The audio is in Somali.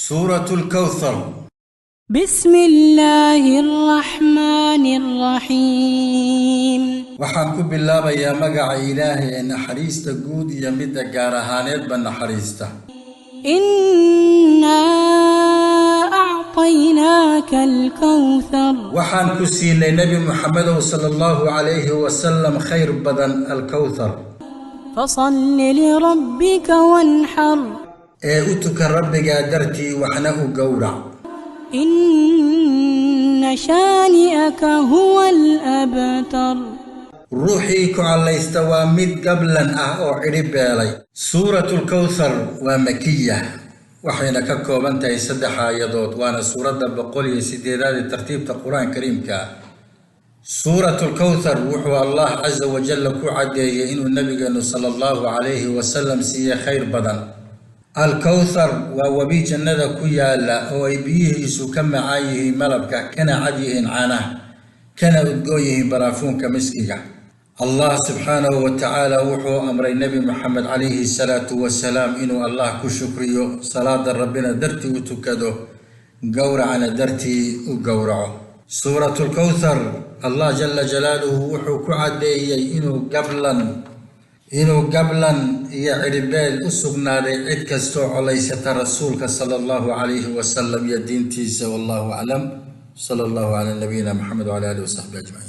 Suuratu Lkawthar. بسم الله الرحمن الرحيم. Waxaan ku bilaabayaa magaca Ilaahay ee naxariista guud iyo midda gaar ahaaneedba naxariista. إنا أعطيناك الكوثر. Waxaan ku siinay Nebi Muxamedow sala Allahu calayhi wasalam khayr badan, Alkawthar. فصل لربك وانحر. Ee u tukan Rabbigaa dartii, waxna u gowrac. إن شانئك هو الأبتر. Ruuxii ku collaysta waa mid gablan ah oo cidhi beelay. Suuratu Lkawthar waa makiya, waxayna ka kooban tahay 3 aayadood, waana suuradda 108aad ee tartiibta Qur-aan Kariimka. Suuratu Lkawthar wuxuu Allah casa wajalla ku caddeeyey inuu nabigeenu sala Allahu calayhi wasalam siiyey khayr badan. Alkawthar waa webi jannada ku yaala oo ay biyihiisu ka macaan yihiin malabka, kana cad yihiin caanaha, kana udgoon yihiin baraafuunka miskiga. Allah subxaanahu wa tacaala wuxuu amray Nebi Moxamed calayhi salaatu wasalaam inuu Allah ku shukriyo, salaada Rabbina dartii u tukado, gowracana dartii u gowraco. Suuratu Lkawthar Allah jala jalaaluhu wuxuu ku caddeeyey inuu gablan iyo cidhibeel u sugnaaday cid kastoo colaysata Rasuulka sala Allahu calayhi wasalam iyo diintiisa. Wallahu aclam. Sala Allahu cala nabiyina Maxamed wcala alihi wasaxbi ajmaciin.